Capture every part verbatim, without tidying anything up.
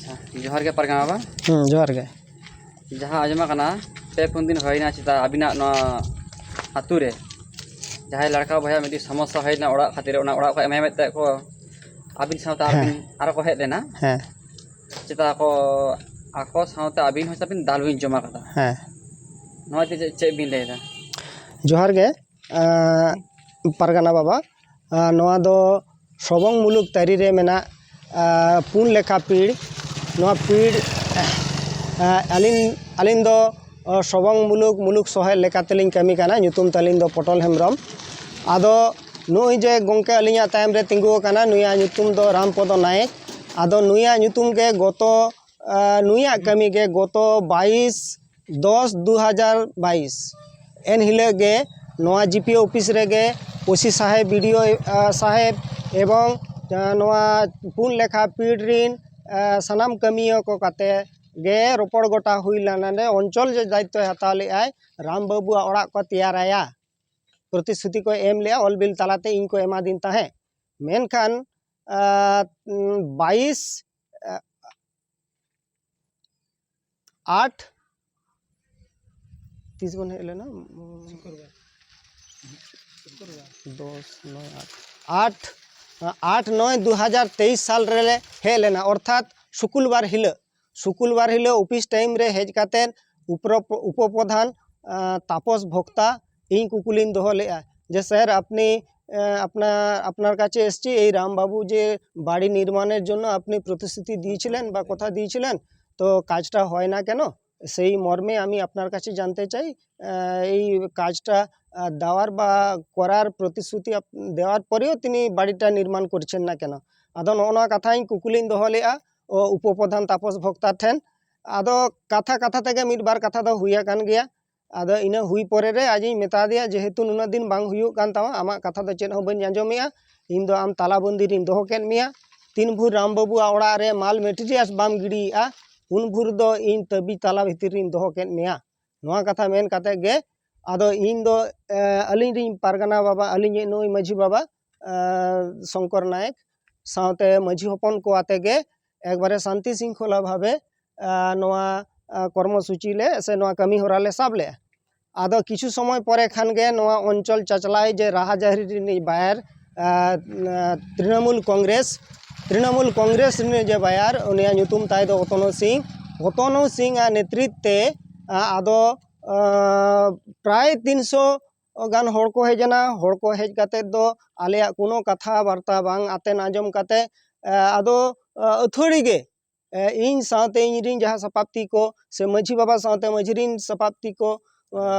ᱟᱪᱪᱷᱟ, ᱡᱚᱦᱟᱨ ᱜᱮ ᱯᱟᱨᱜᱟᱱᱟ ᱵᱟᱵᱟ᱾ ᱦᱩᱸ, ᱡᱚᱦᱟᱨ ᱜᱮ᱾ ᱡᱟᱦᱟᱸ ᱟᱸᱡᱚᱢ ᱟᱠᱟᱱᱟ, ᱯᱮ ᱯᱩᱱ ᱫᱤᱱ ᱦᱩᱭᱱᱟ ᱪᱮᱛᱟ ᱟᱹᱵᱤᱱᱟᱜ ᱱᱚᱣᱟ ᱟᱹᱛᱩ ᱨᱮ ᱡᱟᱦᱟᱸᱭ ᱞᱟᱲᱠᱟ ᱵᱚᱭᱦᱟ ᱢᱤᱫᱴᱤᱡ ᱥᱚᱢᱚᱥᱥᱟ ᱦᱩᱭ ᱞᱮᱱᱟ ᱚᱲᱟᱜ ᱠᱷᱟᱹᱛᱤᱨ, ᱚᱱᱟ ᱚᱲᱟᱜ ᱠᱷᱚᱱ ᱮᱢᱟᱭ ᱢᱮᱱᱛᱮ ᱠᱚ ᱟᱹᱵᱤᱱ ᱥᱟᱶᱛᱮ ᱟᱨ ᱦᱮᱸ᱾ ᱵᱤᱱ ᱟᱨᱚ ᱠᱚ ᱦᱮᱡ ᱞᱮᱱᱟ᱾ ᱦᱮᱸ᱾ ᱪᱮᱛᱟ ᱟᱠᱚ, ᱟᱠᱚ ᱥᱟᱶᱛᱮ ᱟᱹᱵᱤᱱ ᱦᱚᱸ ᱪᱮᱛᱟ ᱵᱤᱱ ᱫᱟᱞ ᱵᱤᱱ ᱡᱚᱢ ᱟᱠᱟᱫᱟ᱾ ᱦᱮᱸ᱾ ᱱᱚᱣᱟ ᱤᱫᱤ ᱪᱮᱫ, ᱪᱮᱫ ᱵᱤᱱ ᱞᱟᱹᱭᱫᱟ? ᱡᱚᱦᱟᱨ ᱜᱮ, ᱟᱸ, ᱯᱟᱨᱜᱟᱱᱟ ᱵᱟᱵᱟ᱾ ᱟᱸ, ᱱᱚᱣᱟ ᱫᱚ ᱥᱚᱵᱚᱝ ᱢᱩᱞᱩᱠ ᱛᱟᱹᱨᱤ ᱨᱮ ᱢᱮᱱᱟᱜ, ᱟᱸ, ᱯᱩᱱ ᱞᱮᱠᱷᱟ ᱯᱤᱲ᱾ ᱱᱚᱣᱟ ᱯᱤᱲ, ᱟᱸ, ᱟᱹᱞᱤᱧ, ᱟᱹᱞᱤᱧ ᱫᱚ, ᱚ, ᱥᱚᱵᱚᱝ ᱢᱩᱞᱩᱠ, ᱢᱩᱞᱩᱠ ᱥᱚᱦᱮᱫ ᱞᱮᱠᱟ ᱛᱮᱞᱤᱧ ᱠᱟᱹᱢᱤ ᱠᱟᱱᱟ᱾ ᱧᱩᱛᱩᱢ ᱛᱟᱹᱞᱤᱧ ᱫᱚ ᱯᱚᱴᱚᱞ ᱦᱮᱢᱵᱨᱚᱢ᱾ ᱟᱫᱚ ᱱᱩᱭ ᱡᱮ ᱜᱚᱢᱠᱮ ᱟᱹᱞᱤᱧᱟᱜ ᱛᱟᱭᱚᱢ ᱨᱮ ᱛᱤᱸᱜᱩ ᱟᱠᱟᱱᱟ, ᱱᱩᱭᱟᱜ ᱧᱩᱛᱩᱢ ᱫᱚ ᱨᱟᱢᱯᱚᱫᱚ ᱱᱟᱭᱮᱠ᱾ ᱟᱫᱚ ᱱᱩᱭᱟᱜ ᱧᱩᱛᱩᱢ ᱜᱮ ᱜᱚᱛᱚ, ᱟᱸ, ᱱᱩᱭᱟᱜ ᱠᱟᱹᱢᱤ ᱜᱮ ᱜᱚᱛᱚ ᱵᱟᱭᱤᱥ ᱫᱚᱥ ᱫᱩ ᱦᱟᱡᱟᱨ ᱵᱟᱭᱤᱥ, ᱮᱱ ᱦᱤᱞᱳᱜ ᱜᱮ ᱱᱚᱣᱟ ᱡᱤ ᱯᱤ ᱳ ᱚᱯᱷᱤᱥ ᱨᱮᱜᱮ ᱳ ᱥᱤ ᱥᱟᱦᱮᱵᱽ, ᱵᱤ ᱰᱤ ᱳ, ᱟᱸ, ᱥᱟᱦᱮᱵᱽ ᱮᱵᱚᱝ, ᱟᱸ, ᱱᱚᱣᱟ ᱯᱩᱱ ᱞᱮᱠᱷᱟ ᱯᱤᱲ ᱨᱤᱱ, ᱟᱸ, ᱥᱟᱱᱟᱢ ᱠᱟᱹᱢᱤᱭᱟᱹ ᱠᱚ ᱠᱟᱛᱮ ᱜᱮ ᱨᱚᱯᱚᱲ ᱜᱚᱴᱟ ᱦᱩᱭ ᱞᱮᱱᱟ᱾ ᱱᱚᱰᱮ ᱚᱧᱪᱚᱞ ᱡᱮ ᱫᱟᱭᱤᱛᱛᱚᱭ ᱦᱟᱛᱟᱣ ᱞᱮᱫᱼᱟᱭ, ᱨᱟᱢ ᱵᱟᱹᱵᱩᱣᱟᱜ ᱚᱲᱟᱜ ᱠᱚ ᱛᱮᱭᱟᱨᱟᱭᱟ, ᱯᱨᱚᱛᱤᱥᱨᱩᱛᱤ ᱠᱚ ᱮᱢ ᱞᱮᱫᱼᱟ, ᱚᱞ ᱵᱤᱞ ᱛᱟᱞᱟᱛᱮ ᱤᱧ ᱠᱚ ᱮᱢᱟᱫᱤᱧ ᱛᱟᱦᱮᱸᱫ᱾ ᱢᱮᱱᱠᱷᱟᱱ, ᱟᱸ, ᱩᱸ, ᱵᱟᱭᱤᱥ, ᱟᱸ, ᱟᱴ, ᱛᱤᱥ ᱵᱚᱱ ᱦᱮᱡ ᱞᱮᱱᱟ? ᱥᱩᱠᱨᱵᱟᱨ᱾ ᱥᱩᱠᱨᱵᱟᱨ᱾ ᱫᱚᱥ ᱱᱚᱭ ᱟᱴ, ᱟᱴ, ᱟᱴ ᱱᱚᱭ ᱫᱩ ᱦᱟᱡᱟᱨ ᱛᱮᱭᱤᱥ ᱥᱟᱞ ᱨᱮᱞᱮ ᱦᱮᱡ ᱞᱮᱱᱟ, ᱚᱨᱛᱷᱟᱛ ᱥᱩᱠᱩᱞᱵᱟᱨ ᱦᱤᱞᱳᱜ᱾ ᱥᱩᱠᱩᱞᱵᱟᱨ ᱦᱤᱞᱳᱜ ᱚᱯᱷᱤᱥ ᱴᱟᱭᱤᱢ ᱨᱮ ᱦᱮᱡ ᱠᱟᱛᱮᱫ ᱩᱯᱨᱚ-, ᱩᱯᱚᱯᱨᱚᱫᱷᱟᱱ, ᱟᱸ, ᱛᱟᱯᱚᱥ ᱵᱷᱚᱠᱛᱟ ᱤᱧ ᱠᱩᱠᱞᱤᱧ ᱫᱚᱦᱚ ᱞᱮᱫᱼᱟ ᱡᱮ, "ᱥᱮᱨ, ᱟᱯᱱᱤ, ᱟᱸ, ᱟᱯᱱᱟ-, আপনার কাছে এসছি, এই রামবাবু যে বাড়ি নির্মাণের জন্য আপনি প্রতিশ্রুতি দিয়েছিলেন বা কথা দিয়েছিলেন, তো কাজটা হয় না কেন? সেই মর্মে আমি আপনার কাছে জানতে চাই, আহ, এই কাজটা, আহ, দেওয়ার বা করার প্রতিশ্রুতি আপ-, দেওয়ার পরেও তিনি বাড়িটা নির্মাণ করছেন না কেন?" ᱟᱫᱚ ᱱᱚᱜᱼᱚ ᱱᱚᱣᱟ ᱠᱟᱛᱷᱟᱧ ᱠᱩᱠᱞᱤᱧ ᱫᱚᱦᱚ ᱞᱮᱫᱼᱟ, ᱚ, ᱩᱯᱚᱯᱨᱚᱫᱷᱟᱱ ᱛᱟᱯᱚᱥ ᱵᱷᱚᱠᱛᱟ ᱴᱷᱮᱱ᱾ ᱟᱫᱚ ᱠᱟᱛᱷᱟ ᱠᱟᱛᱷᱟ ᱛᱮᱜᱮ ᱢᱤᱫ ᱵᱟᱨ ᱠᱟᱛᱷᱟ ᱫᱚ ᱦᱩᱭ ᱟᱠᱟᱱ ᱜᱮᱭᱟ᱾ ᱟᱫᱚ ᱤᱱᱟᱹ ᱦᱩᱭ ᱯᱚᱨᱮ ᱨᱮ ᱟᱡᱤᱧ ᱢᱮᱛᱟ ᱫᱮᱭᱟ, "ᱡᱮᱦᱮᱛᱩ ᱱᱩᱱᱟᱹᱜ ᱫᱤᱱ ᱵᱟᱝ ᱦᱩᱭᱩᱜ ᱠᱟᱱ ᱛᱟᱢᱟ, ᱟᱢᱟᱜ ᱠᱟᱛᱷᱟ ᱫᱚ ᱪᱮᱫ ᱦᱚᱸ ᱵᱟᱹᱧ ᱟᱸᱡᱚᱢᱮᱜᱼᱟ, ᱤᱧ ᱫᱚ ᱟᱢ ᱛᱟᱞᱟᱵᱚᱱᱫᱤ ᱨᱤᱧ ᱫᱚᱦᱚ ᱠᱮᱫ ᱢᱮᱭᱟ, ᱛᱤᱱ ᱵᱷᱳᱨ ᱨᱟᱢ ᱵᱟᱹᱵᱩᱣᱟᱜ ᱚᱲᱟᱜ ᱨᱮ ᱢᱟᱞ ᱢᱮᱴᱮᱨᱤᱭᱟᱞᱥ ᱵᱟᱢ ᱜᱤᱰᱤᱭᱮᱜᱼᱟ, ᱩᱱ ᱵᱷᱳᱨ ᱫᱚ ᱤᱧ ᱛᱟᱹᱵᱤ ᱛᱟᱞᱟ ᱵᱷᱤᱛᱤᱨ ᱨᱤᱧ ᱫᱚᱦᱚ ᱠᱮᱫ ᱢᱮᱭᱟ᱾" ᱱᱚᱣᱟ ᱠᱟᱛᱷᱟ ᱢᱮᱱ ᱠᱟᱛᱮ ᱜᱮ ᱟᱫᱚ ᱤᱧ ᱫᱚ, ᱮ, ᱟᱹᱞᱤᱧ ᱨᱤᱧ ᱯᱟᱨᱜᱟᱱᱟ ᱵᱟᱵᱟ, ᱟᱹᱞᱤᱧ ᱱᱩᱭ ᱢᱟᱹᱡᱷᱤ ᱵᱟᱵᱟ, ᱮ, ᱥᱚᱝᱠᱚᱨ ᱱᱟᱭᱮᱠ ᱥᱟᱶᱛᱮ ᱢᱟᱹᱡᱷᱤ ᱦᱚᱯᱚᱱ ᱠᱚ ᱟᱛᱮ ᱜᱮ ᱮᱠᱵᱟᱨᱮ ᱥᱟᱱᱛᱤ ᱥᱤᱝᱠᱷᱚᱞᱟ ᱵᱷᱟᱵᱮ ᱱᱚᱣᱟ ᱠᱚᱨᱢᱚᱥᱩᱪᱤ ᱞᱮ ᱥᱮ ᱱᱚᱣᱟ ᱠᱟᱹᱢᱤ ᱦᱚᱨᱟ ᱞᱮ ᱥᱟᱵ ᱞᱮᱜᱼᱟ᱾ ᱟᱫᱚ ᱠᱤᱪᱷᱩ ᱥᱚᱢᱚᱭ ᱯᱚᱨᱮ ᱠᱷᱟᱱ ᱜᱮ ᱱᱚᱣᱟ ᱚᱧᱪᱚᱞ ᱪᱟᱪᱞᱟᱭ ᱡᱮ ᱨᱟᱦᱟᱡᱟᱦᱤ ᱨᱤᱱᱤᱡ ᱵᱟᱭᱟᱨ ᱛᱨᱤᱱᱚᱢᱩᱞ ᱠᱚᱝᱜᱨᱮᱥ ᱛᱨᱤᱱᱚᱢᱩᱞ ᱠᱚᱝᱜᱨᱮᱥ ᱨᱤᱱᱤᱡ ᱡᱮ ᱵᱟᱭᱟᱨ, ᱩᱱᱤᱭᱟᱜ ᱧᱩᱛᱩᱢ ᱛᱟᱭ ᱫᱚ ᱚᱛᱚᱱᱩ ᱥᱤᱝ᱾ ᱚᱛᱚᱱᱩ ᱥᱤᱝ ᱟᱜ ᱱᱮᱛᱨᱤᱛ ᱛᱮ ᱟᱫᱚ ᱯᱨᱟᱭ ᱛᱤᱱᱥᱚ ᱜᱟᱱ ᱦᱚᱲ ᱠᱚ ᱦᱮᱡ ᱮᱱᱟ᱾ ᱦᱚᱲ ᱠᱚ ᱦᱮᱡ ᱠᱟᱛᱮ ᱫᱚ ᱟᱞᱮᱭᱟᱜ ᱠᱳᱱᱳ ᱠᱟᱛᱷᱟ ᱵᱟᱨᱛᱟ ᱵᱟᱝ ᱟᱛᱮᱱ ᱟᱸᱡᱚᱢ ᱠᱟᱛᱮ ᱟᱫᱚ ᱟᱹᱛᱷᱟᱹᱲᱤ ᱜᱮ ᱤᱧ ᱥᱟᱶᱛᱮ ᱤᱧ ᱨᱤᱱ ᱡᱟᱦᱟᱸ ᱥᱟᱯᱟᱵᱛᱤ ᱠᱚ ᱥᱮ ᱢᱟᱹᱡᱷᱤ ᱵᱟᱵᱟ ᱥᱟᱶᱛᱮ ᱢᱟᱹᱡᱷᱤ ᱨᱤᱱ ᱥᱟᱯᱟᱵᱛᱤ ᱠᱚ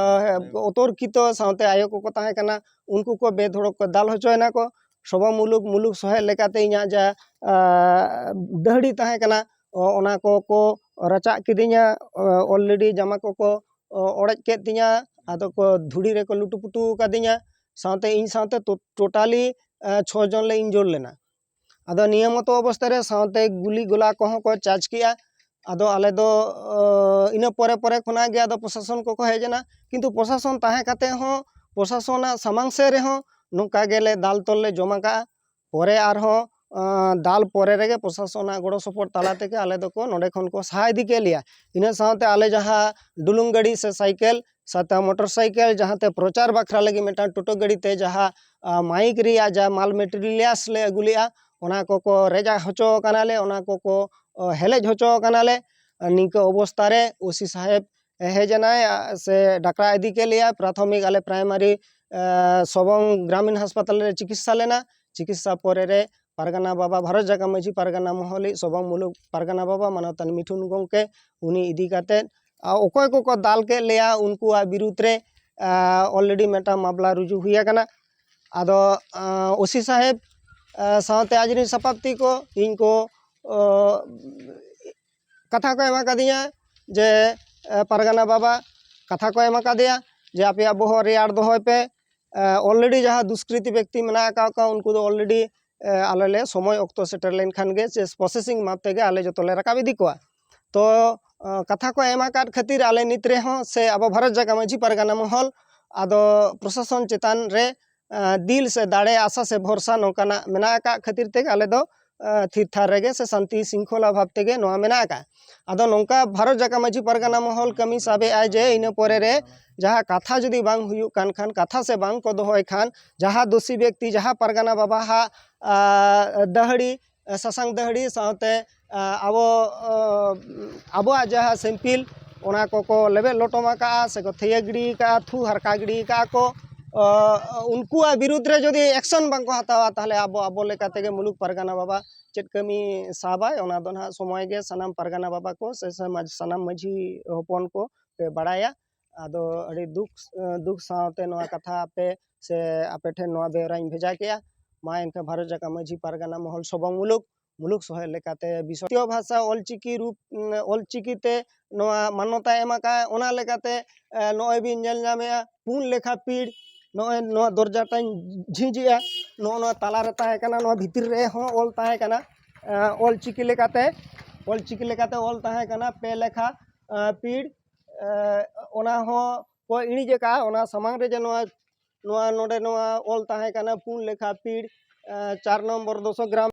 ᱚᱛᱚᱨᱠᱤᱛᱚ ᱥᱟᱶᱛᱮ ᱟᱭᱳ ᱠᱚᱠᱚ ᱛᱟᱦᱮᱸ ᱠᱟᱱᱟ, ᱩᱱᱠᱩ ᱠᱚ ᱵᱮᱫᱷᱚᱲᱚᱠ ᱠᱚ ᱫᱟᱞ ᱦᱚᱪᱚᱭᱮᱱᱟ ᱠᱚ᱾ ᱥᱚᱵᱷᱟ ᱢᱩᱞᱩᱠ ᱢᱩᱞᱩᱠ ᱥᱚᱦᱮᱫ ᱞᱮᱠᱟᱛᱮ ᱤᱧᱟᱹᱜ ᱡᱟ ᱫᱟᱹᱦᱲᱤ ᱛᱟᱦᱮᱸ ᱠᱟᱱᱟ, ᱚᱱᱟ ᱠᱚᱠᱚ ᱨᱟᱪᱟᱜ ᱠᱤᱫᱤᱧᱟ᱾ Already ᱡᱟᱢᱟ ᱠᱚᱠᱚ ᱚᱲᱮᱡ ᱠᱮᱫ ᱛᱤᱧᱟ, ᱟᱫᱚ ᱠᱚ ᱫᱷᱩᱲᱤ ᱨᱮᱠᱚ ᱞᱩᱴᱩᱯᱩᱴᱩ ᱟᱠᱟᱫᱤᱧᱟ᱾ ᱥᱟᱶᱛᱮ ᱤᱧ ᱥᱟᱶᱛᱮ totally ᱪᱷᱚ ᱡᱚᱱ ᱞᱮ injure ᱞᱮᱱᱟ᱾ ᱟᱫᱚ ᱱᱤᱭᱟᱹ ᱢᱚᱛᱚ ᱚᱵᱚᱥᱛᱟ ᱨᱮ ᱥᱟᱶᱛᱮ ᱜᱩᱞᱤ ᱜᱚᱞᱟ ᱠᱚᱦᱚᱸ ᱠᱚ charge ᱠᱮᱜᱼᱟ᱾ ᱟᱫᱚ ᱟᱞᱮ ᱫᱚ ᱤᱱᱟᱹ ᱯᱚᱨᱮ ᱯᱚᱨᱮ ᱠᱷᱚᱱᱟᱜ ᱜᱮ ᱟᱫᱚ ᱯᱨᱚᱥᱟᱥᱚᱱ ᱠᱚᱠᱚ ᱦᱮᱡ ᱮᱱᱟ, ᱠᱤᱱᱛᱩ ᱯᱨᱚᱥᱟᱥᱚᱱ ᱛᱟᱦᱮᱸ ᱠᱟᱛᱮ ᱦᱚᱸ ᱯᱨᱚᱥᱟᱥᱚᱱᱟᱜ ᱥᱟᱢᱟᱝ ᱥᱮᱫ ᱨᱮᱦᱚᱸ ᱱᱚᱝᱠᱟ ᱜᱮᱞᱮ ᱫᱟᱞ ᱛᱚᱞ ᱞᱮ ᱡᱚᱢ ᱟᱠᱟᱜᱼᱟ᱾ ᱯᱚᱨᱮ ᱟᱨᱦᱚᱸ ᱫᱟᱞ ᱯᱚᱨᱮ ᱨᱮᱜᱮ ᱯᱨᱚᱥᱟᱥᱚᱱᱟᱜ ᱜᱚᱲᱚ ᱥᱚᱯᱚᱦᱚᱫ ᱛᱟᱞᱟ ᱛᱮᱜᱮ ᱟᱞᱮ ᱫᱚᱠᱚ ᱱᱚᱰᱮ ᱠᱷᱚᱱ ᱠᱚ ᱥᱟᱦᱟ ᱤᱫᱤ ᱠᱮᱫ ᱞᱮᱭᱟ᱾ ᱤᱱᱟᱹ ᱥᱟᱶᱛᱮ ᱟᱞᱮ ᱡᱟᱦᱟᱸ ᱰᱩᱞᱩᱝ ᱜᱟᱹᱰᱤ ᱥᱮ ᱥᱟᱭᱠᱮᱞ ᱥᱟᱶᱛᱮ ᱢᱚᱴᱚᱨ ᱥᱟᱭᱠᱮᱞ ᱡᱟᱦᱟᱸᱛᱮ ᱯᱨᱚᱪᱟᱨ ᱵᱟᱠᱷᱨᱟ ᱞᱟᱹᱜᱤᱫ ᱢᱤᱫᱴᱟᱝ ᱴᱳᱴᱳ ᱜᱟᱹᱰᱤ ᱛᱮ ᱡᱟᱦᱟᱸ ᱢᱟᱭᱤᱠ ᱨᱮᱭᱟᱜ ᱡᱟ ᱢᱟᱞ ᱢᱮᱴᱮᱨᱤᱭᱟᱞᱥ ᱞᱮ ᱟᱹᱜᱩ ᱞᱮᱜᱼᱟ, ᱚᱱᱟ ᱠᱚᱠᱚ ᱨᱮᱡ ᱦᱚᱪᱚ ᱟᱠᱟᱱᱟᱞᱮ, ᱚᱱᱟ ᱠᱚᱠᱚ ᱦᱮᱞᱮᱡ ᱦᱚᱪᱚ ᱟᱠᱟᱱᱟᱞᱮ᱾ ᱱᱤᱝᱠᱟᱹ ᱚᱵᱚᱥᱛᱟ ᱨᱮ ᱳᱥᱤ ᱥᱟᱦᱮᱵᱽ ᱦᱮᱡ ᱮᱱᱟᱭ ᱥᱮ ᱰᱟᱠᱨᱟ ᱤᱫᱤ ᱠᱮᱫ ᱞᱮᱭᱟ᱾ ᱯᱨᱟᱛᱷᱚᱢᱤᱠ ᱟᱞᱮ ᱯᱨᱟᱭᱢᱟᱨᱤ ᱥᱚᱵᱚᱝ ᱜᱨᱟᱢᱤᱱ ᱦᱟᱥᱯᱟᱛᱟᱞ ᱨᱮ ᱪᱤᱠᱤᱛᱥᱟ ᱞᱮᱱᱟ᱾ ᱪᱤᱠᱤᱛᱥᱟ ᱯᱚᱨᱮ ᱨᱮ ᱯᱟᱨᱜᱟᱱᱟ ᱵᱟᱵᱟ, ᱵᱷᱟᱨᱚᱛ ᱡᱟᱠᱟᱛ ᱢᱟᱹᱡᱷᱤ ᱯᱟᱨᱜᱟᱱᱟ ᱢᱚᱦᱚᱞᱤᱡ ᱥᱚᱵᱚᱝ ᱢᱩᱞᱩᱠ ᱯᱟᱨᱜᱟᱱᱟ ᱵᱟᱵᱟ ᱢᱟᱱᱚᱛᱟᱱ ᱢᱤᱴᱷᱩᱱ ᱜᱚᱢᱠᱮ, ᱩᱱᱤ ᱤᱫᱤ ᱠᱟᱛᱮ ᱚᱠᱚᱭ ᱠᱚᱠᱚ ᱫᱟᱞ ᱠᱮᱫ ᱞᱮᱭᱟ ᱩᱱᱠᱩᱣᱟᱜ ᱵᱤᱨᱩᱫᱽ ᱨᱮ already ᱢᱤᱫᱴᱟᱝ ᱢᱟᱢᱞᱟ ᱨᱩᱡᱩ ᱦᱩᱭ ᱟᱠᱟᱱᱟ᱾ ᱟᱫᱚ ᱳᱥᱤ ᱥᱟᱦᱮᱵᱽ ᱥᱟᱶᱛᱮ ᱟᱡ ᱨᱮᱱ ᱥᱟᱯᱟᱵᱛᱤ ᱠᱚ ᱤᱧ ᱠᱚ ᱠᱟᱛᱷᱟ ᱠᱚ ᱮᱢ ᱟᱠᱟᱫᱤᱧᱟ ᱡᱮ ᱯᱟᱨᱜᱟᱱᱟ ᱵᱟᱵᱟ ᱠᱟᱛᱷᱟ ᱠᱚ ᱮᱢ ᱟᱠᱟᱫᱮᱭᱟ ᱡᱮ ᱟᱯᱮᱭᱟᱜ ᱵᱚᱦᱚᱜ ᱨᱮᱭᱟᱲ ᱫᱚᱦᱚᱭ ᱯᱮ᱾ Already ᱡᱟᱦᱟᱸ ᱫᱩᱥᱠᱨᱤᱛᱤ ᱵᱮᱠᱛᱤ ᱢᱮᱱᱟᱜ ᱟᱠᱟᱫ ᱠᱚᱣᱟ ᱩᱱᱠᱩ ᱫᱚ already ᱟᱞᱮ ᱞᱮ ᱥᱚᱢᱚᱭ ᱚᱠᱛᱚ ᱥᱮᱴᱮᱨ ᱞᱮᱱᱠᱷᱟᱱ ᱜᱮ ᱥᱮ processing ᱢᱟᱯ ᱛᱮᱜᱮ ᱟᱞᱮ ᱡᱚᱛᱚ ᱞᱮ ᱨᱟᱠᱟᱵ ᱤᱫᱤ ᱠᱚᱣᱟ᱾ ᱛᱚ ᱠᱟᱛᱷᱟ ᱠᱚ ᱮᱢ ᱟᱠᱟᱫ ᱠᱷᱟᱹᱛᱤᱨ ᱟᱞᱮ ᱱᱤᱛ ᱨᱮᱦᱚᱸ ᱥᱮ ᱟᱵᱚ ᱵᱷᱟᱨᱚᱛ ᱡᱟᱠᱟᱛ ᱢᱟᱹᱡᱷᱤ ᱯᱟᱨᱜᱟᱱᱟ ᱢᱚᱦᱚᱞ ᱟᱫᱚ ᱯᱨᱚᱥᱟᱥᱚᱱ ᱪᱮᱛᱟᱱ ᱨᱮ ᱫᱤᱞ ᱥᱮ ᱫᱟᱲᱮ, ᱟᱥᱟ ᱥᱮ ᱵᱷᱚᱨᱥᱟ ᱱᱚᱝᱠᱟᱱᱟᱜ ᱢᱮᱱᱟᱜ ᱟᱠᱟᱫ ᱠᱷᱟᱹᱛᱤᱨ ᱛᱮᱜᱮ ᱟᱞᱮ ᱫᱚ ᱛᱷᱤᱨ ᱛᱷᱟᱨ ᱨᱮᱜᱮ ᱥᱮ ᱥᱟᱱᱛᱤ ᱥᱤᱝᱠᱷᱚᱞᱟ ᱵᱷᱟᱵᱽ ᱛᱮᱜᱮ ᱱᱚᱣᱟ ᱢᱮᱱᱟᱜ ᱟᱠᱟᱫᱼᱟ᱾ ᱟᱫᱚ ᱱᱚᱝᱠᱟ ᱵᱷᱟᱨᱚᱛ ᱡᱟᱠᱟᱛ ᱢᱟᱹᱡᱷᱤ ᱯᱟᱨᱜᱟᱱᱟ ᱢᱚᱦᱚᱞ ᱠᱟᱹᱢᱤ ᱥᱟᱵᱮᱜᱼᱟᱭ ᱡᱮ ᱤᱱᱟᱹ ᱯᱚᱨᱮ ᱨᱮ ᱡᱟᱦᱟᱸ ᱠᱟᱛᱷᱟ ᱡᱩᱫᱤ ᱵᱟᱝ ᱦᱩᱭᱩᱜ ᱠᱟᱱ ᱠᱷᱟᱱ, ᱠᱟᱛᱷᱟ ᱥᱮ ᱵᱟᱝ ᱠᱚ ᱫᱚᱦᱚᱭ ᱠᱷᱟᱱ, ᱡᱟᱦᱟᱸ ᱫᱳᱥᱤ ᱵᱮᱠᱛᱤ, ᱡᱟᱦᱟᱸ ᱯᱟᱨᱜᱟᱱᱟ ᱵᱟᱵᱟ ᱦᱟᱜ ᱫᱟᱹᱦᱲᱤ, ᱥᱟᱥᱟᱝ ᱫᱟᱹᱦᱲᱤ ᱥᱟᱶᱛᱮ ᱟᱵᱚ ᱟᱵᱚᱣᱟᱜ ᱡᱟᱦᱟᱸ ᱥᱮᱢᱯᱤᱞ, ᱚᱱᱟ ᱠᱚᱠᱚ ᱞᱮᱵᱮᱫ ᱞᱚᱴᱚᱢ ᱟᱠᱟᱫᱼᱟ ᱥᱮᱠᱚ ᱛᱷᱤᱭᱟᱹ ᱜᱤᱰᱤ ᱟᱠᱟᱫᱼᱟ, ᱛᱷᱩ ᱦᱟᱨᱠᱟ ᱜᱤᱰᱤ ᱟᱠᱟᱫᱼᱟ ᱠᱚ, ᱩᱱᱠᱩᱣᱟᱜ ᱵᱤᱨᱩᱫᱽ ᱨᱮ ᱡᱩᱫᱤ ᱮᱠᱥᱚᱱ ᱵᱟᱝᱠᱚ ᱦᱟᱛᱟᱣᱟ, ᱛᱟᱦᱚᱞᱮ ᱟᱵᱚ ᱟᱵᱚ ᱞᱮᱠᱟ ᱛᱮᱜᱮ ᱢᱩᱞᱩᱠ ᱯᱟᱨᱜᱟᱱᱟ ᱵᱟᱵᱟ ᱪᱮᱫ ᱠᱟᱹᱢᱤ ᱥᱟᱵᱟᱭ, ᱚᱱᱟ ᱫᱚ ᱱᱟᱦᱟᱜ ᱥᱚᱢᱚᱭ ᱜᱮ ᱥᱟᱱᱟᱢ ᱯᱟᱨᱜᱟᱱᱟ ᱵᱟᱵᱟ ᱠᱚ ᱥᱮ ᱥᱟᱱᱟᱢ ᱢᱟᱹᱡᱷᱤ ᱦᱚᱯᱚᱱ ᱠᱚ ᱯᱮ ᱵᱟᱲᱟᱭᱟ᱾ ᱟᱫᱚ ᱟᱹᱰᱤ ᱫᱩᱠ ᱫᱩᱠ ᱥᱟᱶᱛᱮ ᱱᱚᱣᱟ ᱠᱟᱛᱷᱟ ᱟᱯᱮ ᱥᱮ ᱟᱯᱮ ᱴᱷᱮᱱ ᱱᱚᱣᱟ ᱵᱮᱣᱨᱟᱧ ᱵᱷᱮᱡᱟ ᱠᱮᱜᱼᱟ᱾ ᱢᱟ ᱮᱱᱠᱷᱟᱱ ᱵᱷᱟᱨᱚᱛ ᱡᱟᱠᱟᱛ ᱢᱟᱹᱡᱷᱤ ᱯᱟᱨᱜᱟᱱᱟ ᱢᱚᱦᱚᱞ ᱥᱚᱵᱚᱝ ᱢᱩᱞᱩᱠ ᱢᱩᱞᱩᱠ ᱥᱚᱦᱮᱫ ᱞᱮᱠᱟᱛᱮ ᱵᱤᱥᱚᱭ ᱵᱷᱟᱥᱟ ᱚᱞᱪᱤᱠᱤ ᱨᱩᱯ, ᱚᱞᱪᱤᱠᱤ ᱛᱮ ᱱᱚᱣᱟ ᱢᱟᱱᱚᱛᱟᱭ ᱮᱢ ᱟᱠᱟᱫᱼᱟ᱾ ᱚᱱᱟ ᱞᱮᱠᱟᱛᱮ ᱱᱚᱜᱼᱚᱭ ᱵᱤᱱ ᱧᱮᱞ ᱧᱟᱢᱮᱜᱼᱟ ᱯᱩᱱ ᱞᱮᱠᱷᱟ ᱯᱤᱲ, ᱱᱚᱜᱼᱚᱭ ᱱᱚᱣᱟ ᱫᱚᱨᱡᱟᱴᱟᱧ ᱡᱷᱤᱡᱮᱜᱼᱟ, ᱱᱚᱜᱼᱚ ᱱᱚᱣᱟ ᱛᱟᱞᱟ ᱨᱮ ᱛᱟᱦᱮᱸ ᱠᱟᱱᱟ, ᱱᱚᱣᱟ ᱵᱷᱤᱛᱤᱨ ᱨᱮᱦᱚᱸ ᱚᱞ ᱛᱟᱦᱮᱸ ᱠᱟᱱᱟ᱾ ᱚᱞᱪᱤᱠᱤ ᱞᱮᱠᱟᱛᱮ ᱚᱞᱪᱤᱠᱤ ᱞᱮᱠᱟᱛᱮ ᱚᱞ ᱛᱟᱦᱮᱸ ᱠᱟᱱᱟ ᱯᱮ ᱞᱮᱠᱷᱟ ᱯᱤᱲ᱾ ᱚᱱᱟ ᱦᱚᱸ ᱠᱚ ᱤᱬᱤᱡ ᱟᱠᱟᱫᱼᱟ᱾ ᱚᱱᱟ ᱥᱟᱢᱟᱝ ᱨᱮ ᱡᱮ ᱱᱚᱣᱟ ᱱᱚᱣᱟ ᱱᱚᱰᱮ ᱱᱚᱣᱟ ᱚᱞ ᱛᱟᱦᱮᱸ ᱠᱟᱱᱟ ᱯᱩᱱ ᱞᱮᱠᱷᱟ ᱯᱤᱲ, ᱪᱟᱨ ᱱᱚᱢᱵᱚᱨ ᱫᱚᱥᱚ ᱜᱨᱟᱢ